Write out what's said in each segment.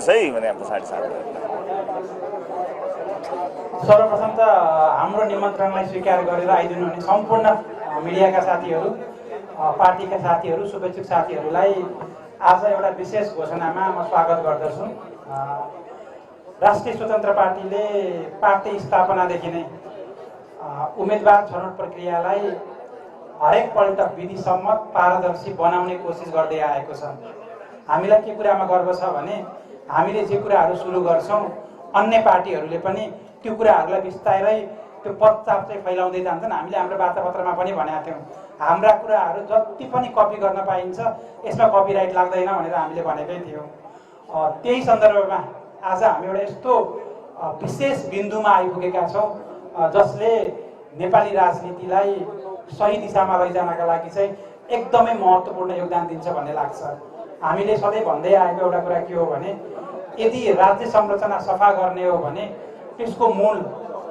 सही भने हाम्रो 7.5 सर्वप्रथम त हाम्रो निमन्त्रणलाई स्वीकार गरेर आइदिनु हुने सम्पूर्ण मिडियाका साथीहरू, पार्टीका साथीहरू, शुभेच्छुक साथीहरूलाई आज एउटा विशेष घोषणामा म स्वागत गर्दछु। राष्ट्रिय स्वतन्त्र पार्टीले पार्टी स्थापनादेखि नै उम्मेदवार छनौट प्रक्रियालाई हरेक पल्ट विधिसम्मत पारदर्शी बनाउने कोसिस गर्दै आएको छ। हामीलाई के कुरामा गर्व छ भने हामीले जे कुराहरू सुरु गर्छौँ अन्य पार्टीहरूले पनि त्यो कुराहरूलाई बिस्तारै त्यो पदचाप चाहिँ फैलाउँदै जान्छन्। हामीले हाम्रो वार्तापत्रमा पनि भनेका थियौँ, हाम्रा कुराहरू जति पनि कपी गर्न पाइन्छ यसमा कपिराइट लाग्दैन भनेर हामीले भनेकै थियौँ। त्यही सन्दर्भमा आज हामी एउटा यस्तो विशेष बिन्दुमा आइपुगेका छौँ जसले नेपाली राजनीतिलाई सही दिशामा लैजानका लागि चाहिँ एकदमै महत्त्वपूर्ण योगदान दिन्छ भन्ने लाग्छ। हामीले सधैँ भन्दै आएको एउटा कुरा के हो भने यदि राज्य संरचना सफा गर्ने हो भने त्यसको मूल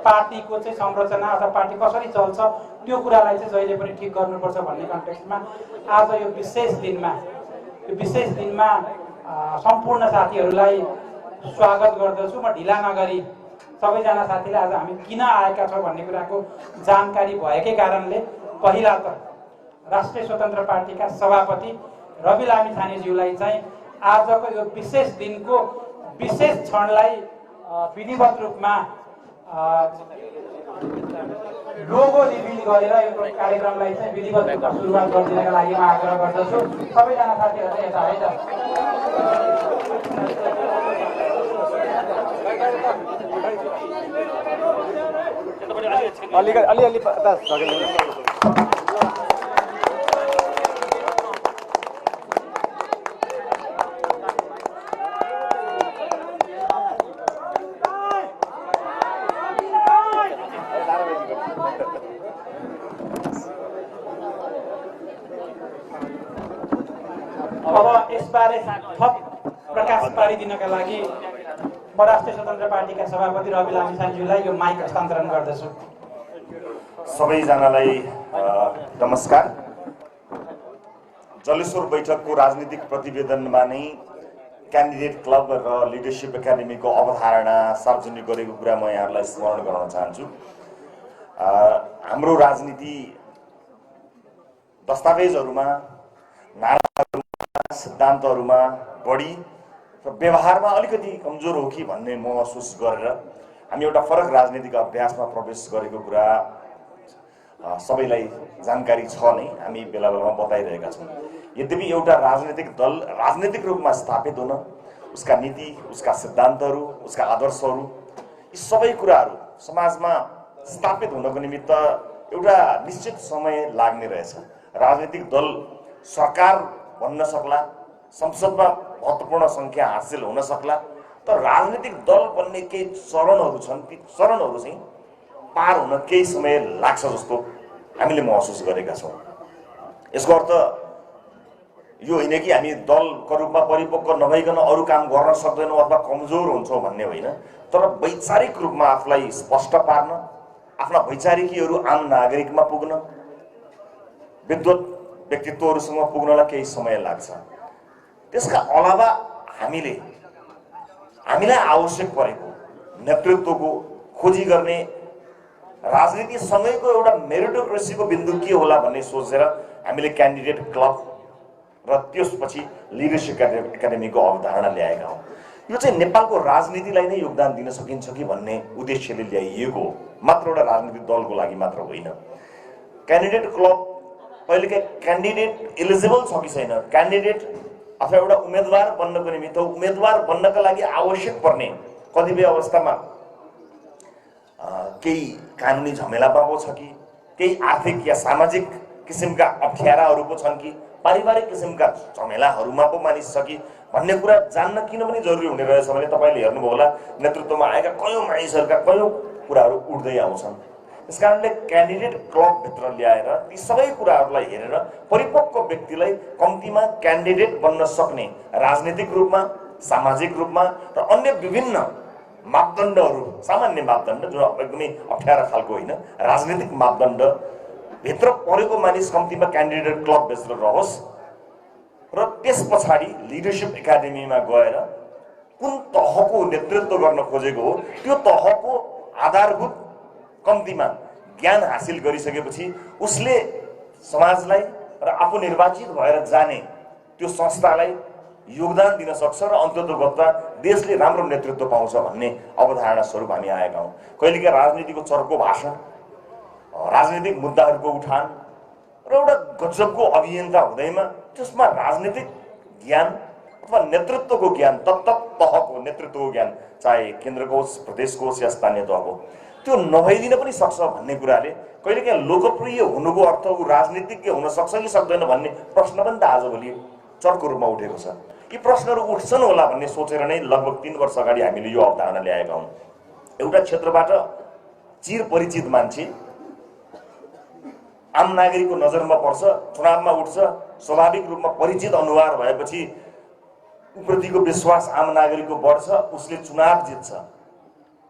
पार्टीको चाहिँ संरचना अथवा पार्टी कसरी चल्छ त्यो कुरालाई चाहिँ जहिले पनि ठिक गर्नुपर्छ भन्ने कन्टेक्स्टमा आज यो विशेष दिनमा सम्पूर्ण साथीहरूलाई स्वागत गर्दछु। म ढिला नगरी सबैजना साथीले आज हामी किन आएका छौँ भन्ने कुराको जानकारी भएकै कारणले पहिला त राष्ट्रिय स्वतन्त्र पार्टीका सभापति रवि लामिछानेज्यूलाई चाहिँ आजको यो विशेष दिनको विशेष क्षणलाई विधिवत रूपमा लोगो रिभिल गरेर यो कार्यक्रमलाई चाहिँ विधिवत रूपमा सुरुवात गरिदिनका लागि म आग्रह गर्दछु। सबैजना साथीहरू चाहिँ यता है त। अलिअलि अब यसबारे थप प्रकाश पारिदिनका लागि म राष्ट्रिय स्वतन्त्र पार्टीका सभापति रवि लामिछानेज्यूलाई यो माइक हस्तान्तरण गर्दछु। सबैजनालाई नमस्कार। जलेश्वर बैठकको राजनीतिक प्रतिवेदनमा नै क्यान्डिडेट क्लब र लिडरसिप एकाडेमीको अवधारणा सार्वजनिक गरेको कुरा म यहाँहरूलाई स्मरण गराउन चाहन्छु। हाम्रो राजनीति दस्तावेजहरूमा, नाराहरूमा, सिद्धान्तहरूमा बढी र व्यवहारमा अलिकति कमजोर हो कि भन्ने महसुस गरेर हामी एउटा फरक राजनीतिक अभ्यासमा प्रवेश गरेको कुरा सबैलाई जानकारी छ नै, हामी बेला बेलामा बताइरहेका छौँ। यद्यपि एउटा राजनीतिक दल राजनीतिक रूपमा स्थापित हुन उसका नीति, उसका सिद्धान्तहरू, उसका आदर्शहरू यी सबै कुराहरू समाजमा स्थापित हुनको निमित्त एउटा निश्चित समय लाग्ने रहेछ। राजनीतिक दल सरकार बन्न सक्ला, संसदमा महत्त्वपूर्ण सङ्ख्या हासिल हुन सक्ला, तर राजनीतिक दल बन्ने केही चरणहरू छन्, ती चरणहरू चाहिँ पार हुन केही समय लाग्छ जस्तो हामीले महसुस गरेका छौँ। यसको अर्थ यो होइन कि हामी दलको रूपमा परिपक्व नभइकन अरू काम गर्न सक्दैनौँ अथवा कमजोर हुन्छौँ भन्ने होइन, तर वैचारिक रूपमा आफूलाई स्पष्ट पार्न, आफ्ना वैचारिकीहरू आम नागरिकमा पुग्न, विद्वत व्यक्तित्वहरूसँग पुग्नलाई केही समय लाग्छ। त्यसका अलावा हामीलाई आवश्यक परेको नेतृत्वको खोजी गर्ने राजनीतिसँगैको एउटा मेरिटोक्रेसीको बिन्दु के होला भन्ने सोचेर हामीले क्यान्डिडेट क्लब र त्यसपछि लिडरसिप एकाडेमीको अवधारणा ल्याएका हौँ। यो चाहिँ नेपालको राजनीतिलाई नै योगदान दिन सकिन्छ कि भन्ने उद्देश्यले ल्याइएको हो, मात्र एउटा राजनीतिक दलको लागि मात्र होइन। क्यान्डिडेट क्लब कहिलेकाहीँ क्यान्डिडेट एलिजिबल छ कि छैन, क्यान्डिडेट अथवा एउटा उम्मेदवार बन्नको निमित्त उम्मेदवार बन्नका लागि आवश्यक पर्ने कतिपय अवस्थामा केही कानुनी झमेला पाएको छ कि, केही आर्थिक या सामाजिक किसिमका अप्ठ्याराहरू पो छन् कि, पारिवारिक किसिमका झमेलाहरूमा पो मानिस छ कि भन्ने कुरा जान्न किन पनि जरुरी हुने रहेछ भने तपाईँले हेर्नुभयो होला नेतृत्वमा आएका कयौँ मानिसहरूका कयौँ कुराहरू उठ्दै आउँछन्। त्यस कारणले क्यान्डिडेट क्लबभित्र ल्याएर ती सबै कुराहरूलाई हेरेर परिपक्व व्यक्तिलाई कम्तीमा क्यान्डिडेट बन्न सक्ने राजनीतिक रूपमा, सामाजिक रूपमा र अन्य विभिन्न मापदण्डहरू, सामान्य मापदण्ड जो एकदमै अप्ठ्यारा खालको होइन, राजनीतिक मापदण्ड भित्र परेको मानिस कम्तीमा क्यान्डिडेट क्लबभित्र रहोस् र त्यस पछाडि लिडरसिप एकाडेमीमा गएर कुन तहको नेतृत्व गर्न खोजेको हो। त्यो तहको आधारभूत कम्तीमा ज्ञान हासिल गरिसकेपछि उसले समाजलाई र आफू निर्वाचित भएर जाने त्यो संस्थालाई योगदान दिन सक्छ र अन्ततोगत्वा देशले राम्रो नेतृत्व पाउँछ भन्ने अवधारणा स्वरूप हामी आएका हौँ। कहिलेकाहीँ राजनीतिको चर्को भाषण, राजनीतिक मुद्दाहरूको उठान र एउटा गजबको अभियन्ता हुँदैमा त्यसमा राजनीतिक ज्ञान अथवा नेतृत्वको ज्ञान, तहको नेतृत्वको ज्ञान, चाहे केन्द्रको होस्, प्रदेशको होस् या स्थानीय तहको, त्यो नभइदिन पनि सक्छ भन्ने कुराले कहिलेकाहीँ लोकप्रिय हुनुको अर्थ ऊ राजनीतिज्ञ हुन सक्छ कि सक्दैन भन्ने प्रश्न पनि त आजभोलि चर्को रूपमा उठेको छ। यी प्रश्नहरू उठ्छन् होला भन्ने सोचेर नै लगभग 3 वर्ष अगाडि हामीले यो अवधारणा ल्याएका हौँ। एउटा क्षेत्रबाट चिर परिचित मान्छे आम नागरिकको नजरमा पर्छ, चुनावमा उठ्छ, स्वाभाविक रूपमा परिचित अनुहार भएपछि उप्रतिको विश्वास आम नागरिकको बढ्छ, उसले चुनाव जित्छ।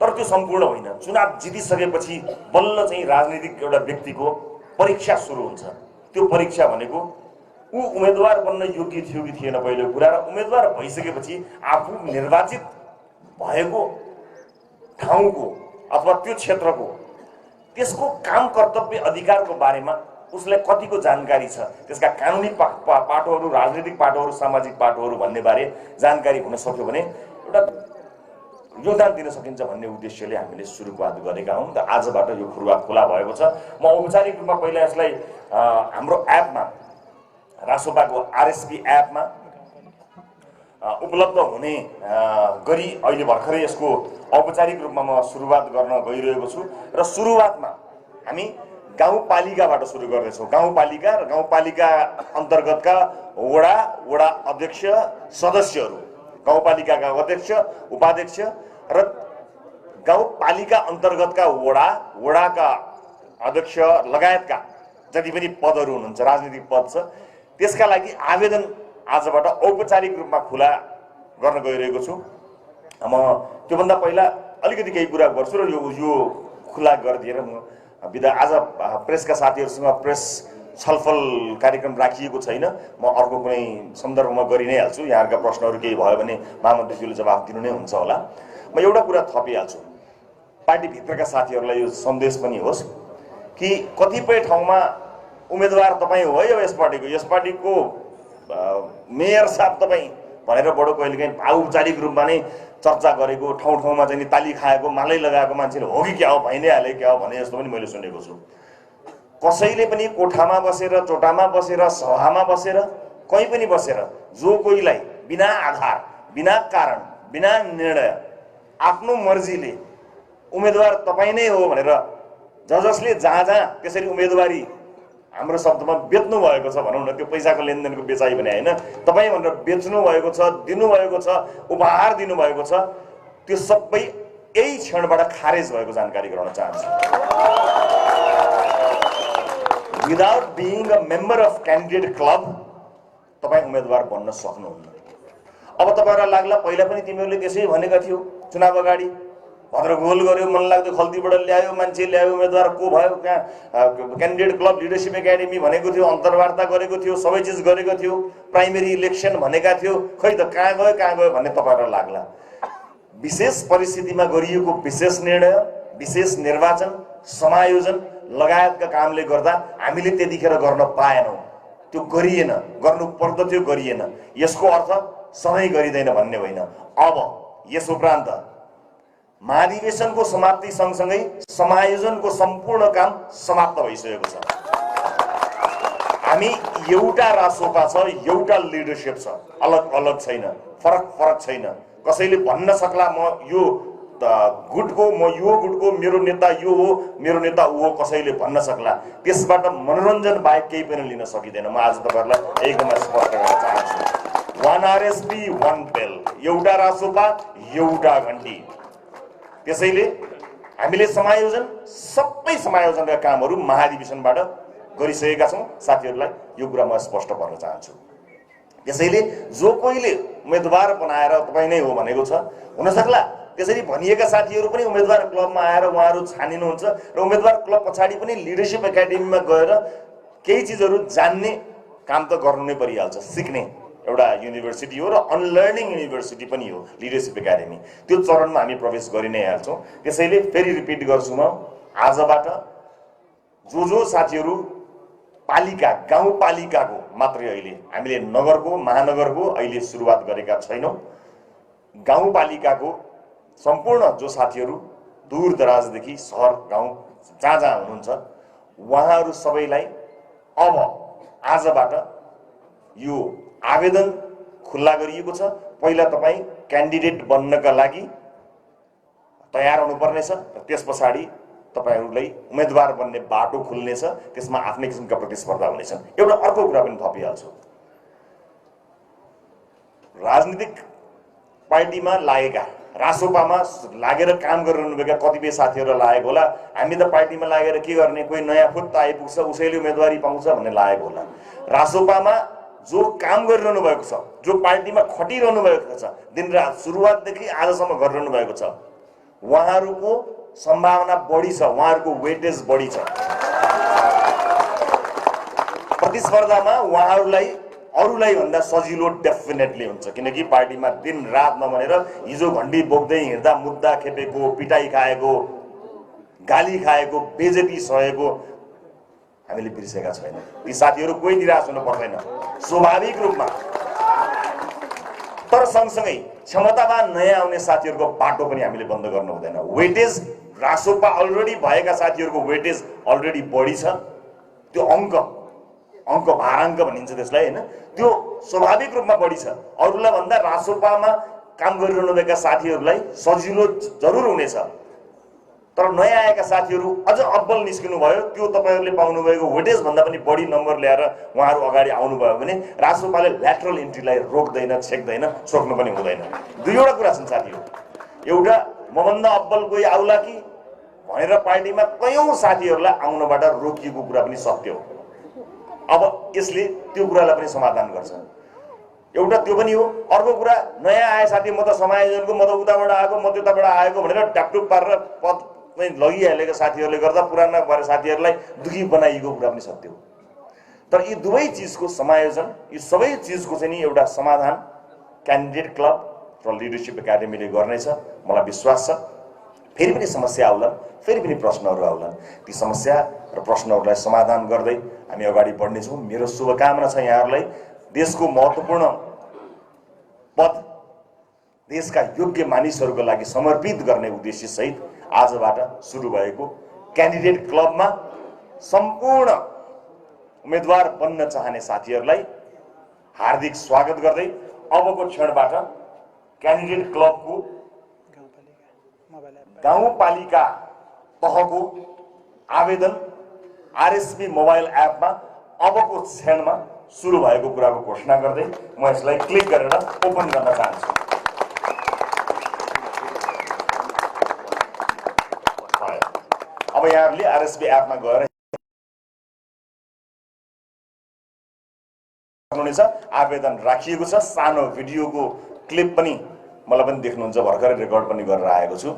तर त्यो सम्पूर्ण होइन। चुनाव जितिसकेपछि बल्ल चाहिँ राजनीतिक एउटा व्यक्तिको परीक्षा सुरु हुन्छ। त्यो परीक्षा भनेको ऊ उम्मेदवार बन्न योग्य थियो कि थिएन पहिलो कुरा, र उम्मेदवार भइसकेपछि आफू निर्वाचित भएको ठाउँको अथवा त्यो क्षेत्रको त्यसको काम कर्तव्य अधिकारको बारेमा उसलाई कतिको जानकारी छ, त्यसका कानुनी पाटोहरू, राजनीतिक पाटोहरू, सामाजिक पाटोहरू भन्ने बारे जानकारी हुन सक्यो भने एउटा योगदान दिन सकिन्छ भन्ने उद्देश्यले हामीले सुरुवात गरेका हौँ। र आजबाट यो सुरुवात खुला भएको छ। म औपचारिक रूपमा पहिला यसलाई हाम्रो एपमा, रासोपाको आरएसपी एपमा उपलब्ध हुने गरी अहिले भर्खरै यसको औपचारिक रूपमा म सुरुवात गर्न गइरहेको छु। र सुरुवातमा हामी गाउँपालिकाबाट सुरु गर्दैछौँ। गाउँपालिका र गाउँपालिका अन्तर्गतका वडा अध्यक्ष, सदस्यहरू, गाउँपालिकाका अध्यक्ष, उपाध्यक्ष र गाउँपालिका अन्तर्गतका वडाका अध्यक्ष लगायतका जति पनि पदहरू हुनुहुन्छ, राजनीतिक पद छ, त्यसका लागि आवेदन आजबाट औपचारिक रूपमा खुला गर्न गइरहेको छु। म त्योभन्दा पहिला अलिकति केही कुरा गर्छु र यो खुला गरिदिएर म बिदा। आज प्रेसका साथीहरूसँग प्रेस छलफल कार्यक्रम राखिएको छैन। म अर्को कुनै सन्दर्भमा गरि नै हाल्छु। यहाँका प्रश्नहरू केही भयो भने महामन्त्रीज्यूले जवाफ दिनु नै हुन्छ होला। म एउटा कुरा थपिहाल्छु, पार्टीभित्रका साथीहरूलाई यो सन्देश पनि होस् कि कतिपय ठाउँमा उम्मेदवार तपाईँ हो है यस पार्टीको मेयर साहब तपाईँ भनेर बडो कहिलेकाहीँ औपचारिक रूपमा नै चर्चा गरेको, ठाउँ चाहिँ ताली खाएको, मालै लगाएको मान्छेले हो कि क्या हो, भइ नै हाले क्या हो भने जस्तो पनि मैले सुनेको छु। कसैले पनि कोठामा बसेर, चोटामा बसेर, सभामा बसेर, कहीँ पनि बसेर जो कोहीलाई बिना आधार, बिना कारण, बिना निर्णय आफ्नो मर्जीले उम्मेदवार तपाईँ नै हो भनेर जसले जहाँ त्यसरी उम्मेदवारी हाम्रो शब्दमा बेच्नु भएको छ भनौँ न, त्यो पैसाको लेनदेनको बेचाइ भने होइन, तपाईँ भनेर बेच्नु भएको छ, दिनुभएको छ, उपहार दिनुभएको छ, त्यो सबै यही क्षणबाट खारेज भएको जानकारी गराउन चाहन्छु। Without being a member of candidate club तपाईँ उम्मेदवार बन्न सक्नुहुन्न। अब तपाईँहरूलाई लाग्ला पहिला पनि तिमीहरूले त्यसै भनेका थियौ, चुनाव अगाडि भद्रगोल गर्यो, मनलाग्दो खल्तीबाट ल्यायो, मान्छे ल्यायो, उम्मेदवार को भयो, कहाँ क्यान्डिडेट क्लब लिडरसिप एकाडेमी भनेको थियो, अन्तर्वार्ता गरेको थियो, सबै चिज गरेको थियो, प्राइमेरी इलेक्सन भनेका थियो, खै त कहाँ गयो भन्ने तपाईँहरूलाई लाग्ला। विशेष परिस्थितिमा गरिएको विशेष निर्णय, विशेष निर्वाचन, समायोजन लगायतका कामले गर्दा हामीले त्यतिखेर गर्न पाएनौँ। त्यो गरिएन, गर्नु पर्दथ्यो, गरिएन। यसको अर्थ सधैँ गरिँदैन भन्ने होइन। अब यस उपरान्त महाधिवेशनको समाप्ति सँगसँगै समायोजनको सम्पूर्ण काम समाप्त भइसकेको छ। हामी एउटा रासोपा छ, एउटा लिडरसिप छ, अलग अलग छैन, फरक छैन। कसैले भन्न सक्ला म यो गुटको, म यो गुटको, मेरो नेता यो हो, मेरो नेता ऊ हो, कसैले भन्न सक्ला। त्यसबाट मनोरञ्जन बाहेक केही पनि लिन सकिँदैन। म आज तपाईँहरूलाई एकदमै स्पष्ट गर्न चाहन्छु। 1 आरएसपी 1 बेल, एउटा रासोपा एउटा घन्टी। त्यसैले हामीले सबै समायोजनका कामहरू महाधिवेशनबाट गरिसकेका छौँ। साथीहरूलाई यो कुरा म स्पष्ट गर्न चाहन्छु। त्यसैले जो कोहीले उम्मेदवार बनाएर तपाईँ नै हो भनेको छ, हुन सक्ला त्यसरी भनिएका साथीहरू पनि उम्मेदवार क्लबमा आएर उहाँहरू छानिनुहुन्छ र उम्मेदवार क्लब पछाडि पनि लिडरसिप एकाडेमीमा गएर केही चिजहरू जान्ने काम त गर्नु नै परिहाल्छ, सिक्ने एउटा युनिभर्सिटी हो र अनलर्निङ युनिभर्सिटी पनि हो लिडरसिप एकाडेमी। त्यो चरणमा हामी प्रवेश गरि नै हाल्छौँ। त्यसैले फेरि रिपिट गर्छु म, आजबाट जो साथीहरू पालिका गाउँपालिकाको मात्रै अहिले हामीले नगरको महानगरको अहिले सुरुवात गरेका छैनौँ, गाउँपालिकाको सम्पूर्ण जो साथीहरू दूर दराजदेखि सहर गाउँ जहाँ हुनुहुन्छ उहाँहरू सबैलाई अब आजबाट यो आवेदन खुल्ला गरिएको छ। पहिला तपाईँ क्यान्डिडेट बन्नका लागि तयार हुनुपर्नेछ र त्यस पछाडि तपाईहरूलाई उम्मेदवार बन्ने बाटो खुल्नेछ, त्यसमा आफ्नै किसिमका प्रतिस्पर्धा हुनेछन्। एउटा अर्को कुरा पनि थपिहाल्छु, राजनीतिक पार्टीमा लागेका रासोपामा लागेर काम गरिरहनुभएका कतिपय साथीहरूलाई लागेको होला हामी त पार्टीमा लागेर के गर्ने, कोही नयाँ फुत्त आइपुग्छ उसैले उम्मेदवारी पाउँछ भन्ने लागेको होला। रासोपामा जो काम गरिरहनु भएको छ, जो पार्टीमा खटिरहनु भएको छ, दिनरात सुरुवातदेखि आजसम्म गरिरहनु भएको छ, उहाँहरूको सम्भावना बढी छ, उहाँहरूको वेटेज बढी छ। प्रतिस्पर्धामा उहाँहरूलाई अरूलाई भन्दा सजिलो डेफिनेटली हुन्छ, किनकि पार्टीमा दिन रात नभनेर हिजो घण्टी बोक्दै हिँड्दा मुद्दा खेपेको, पिटाई खाएको, गाली खाएको, बेइज्जती सहेको हामीले बिर्सेका छैनौँ। ती साथीहरू कोही निराश हुनु पर्दैन स्वाभाविक रूपमा। तर सँगसँगै क्षमतावान नयाँ आउने साथीहरूको बाटो पनि हामीले बन्द गर्नु हुँदैन। वेटेज रासोपा अलरेडी भएका साथीहरूको वेटेज अलरेडी बढी छ, त्यो अङ्क भाराङ्क भनिन्छ त्यसलाई होइन, त्यो स्वाभाविक रूपमा बढी छ। अरूलाई भन्दा रासोपामा काम गरिरहनुभएका साथीहरूलाई सजिलो जरुर हुनेछ, तर नयाँ आएका साथीहरू अझ अब्बल निस्किनु भयो, त्यो तपाईँहरूले पाउनुभएको वेटेज भन्दा पनि बढी नम्बर ल्याएर उहाँहरू अगाडि आउनुभयो भने रासोपाले ल्याटरल इन्ट्रीलाई रोक्दैन, छेक्दैन, सोक्नु पनि हुँदैन। दुईवटा कुरा छन् साथीहरू, एउटा मभन्दा अब्बल कोही आउला कि भनेर पार्टीमा कयौँ साथीहरूलाई आउनबाट रोकिएको कुरा पनि सत्य हो। अब यसले त्यो कुरालाई पनि समाधान गर्छ। एउटा त्यो पनि हो। अर्को कुरा, नयाँ आए साथी म त समायोजनको, म त उताबाट आएको, म त्यताबाट आएको भनेर ट्यापटुप पारेर पद चाहिँ लगिहालेका साथीहरूले गर्दा पुराना भएर साथीहरूलाई दुखी बनाइएको कुरा पनि सत्य हो। तर यी दुवै चिजको समायोजन, यी सबै चिजको चाहिँ नि एउटा समाधान क्यान्डिडेट क्लब र लिडरसिप एकाडेमीले गर्नेछ, मलाई विश्वास छ। फेरि पनि समस्या आउलान्, फेरि पनि प्रश्नहरू आउलान्, ती समस्या र प्रश्नहरूलाई समाधान गर्दै हामी अगाडि बढ्नेछौँ। मेरो शुभकामना छ यहाँहरूलाई देशको महत्त्वपूर्ण पद, देशका योग्य मानिसहरूको लागि समर्पित गर्ने उद्देश्य सहित आजबाट सुरु भएको क्यान्डिडेट क्लबमा सम्पूर्ण उम्मेदवार बन्न चाहने साथीहरूलाई हार्दिक स्वागत गर्दै अबको क्षणबाट क्यान्डिडेट क्लबको गाउँपालिका तहको आवेदन आरएसपी मोबाइल एपमा अबको क्षणमा सुरु भएको कुराको घोषणा गर्दै म यसलाई क्लिक गरेर ओपन गर्न चाहन्छु। अब यहाँहरूले आरएसपी एपमा गएर आवेदन राखिएको छ। सानो भिडियोको क्लिप पनि मलाई पनि देख्नुहुन्छ, भर्खरै रेकर्ड पनि गरेर आएको छु।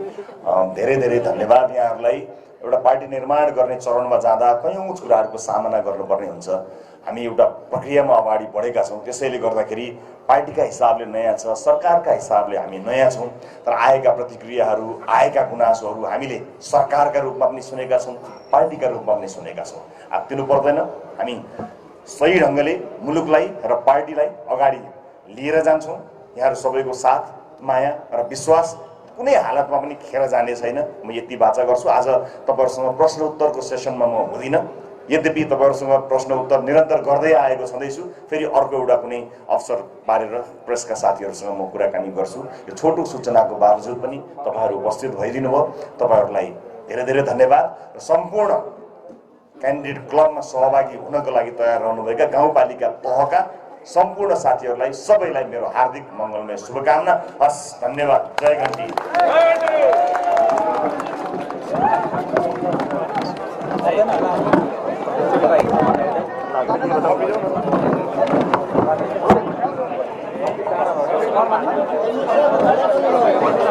धेरै धेरै धन्यवाद यहाँहरूलाई। एउटा पार्टी निर्माण गर्ने चरणमा जाँदा कयौँ कुराहरूको सामना गर्नुपर्ने हुन्छ। हामी एउटा प्रक्रियामा अगाडि बढेका छौँ, त्यसैले गर्दाखेरि पार्टीका हिसाबले नयाँ छ, सरकारका हिसाबले हामी नयाँ छौँ। तर आएका प्रतिक्रियाहरू, आएका गुनासोहरू हामीले सरकारका रूपमा पनि सुनेका छौँ, पार्टीका रूपमा पनि सुनेका छौँ। आत्तिनु पर्दैन, हामी सही ढङ्गले मुलुकलाई र पार्टीलाई अगाडि लिएर जान्छौँ। यहाँहरू सबैको साथ, माया र विश्वास कुनै हालतमा पनि खेर जाने छैन। म यति बाचा गर्छु। आज तपाईँहरूसँग प्रश्न उत्तरको सेसनमा म हुँदिनँ, यद्यपि तपाईँहरूसँग प्रश्न उत्तर निरन्तर गर्दै आएको छँदैछु। फेरि अर्को एउटा कुनै अवसर पारेर प्रेसका साथीहरूसँग म कुराकानी गर्छु। यो छोटो सूचनाको बावजुद पनि तपाईँहरू उपस्थित भइदिनु भयो, तपाईँहरूलाई धेरै धेरै धन्यवाद। र सम्पूर्ण क्यान्डिडेट क्लबमा सहभागी हुनको लागि तयार रहनुभएका गाउँपालिका तहका सम्पूर्ण साथीहरूलाई सबैलाई मेरो हार्दिक मङ्गलमय शुभकामना। हस्, धन्यवाद। जय घन्टी। Terima kasih.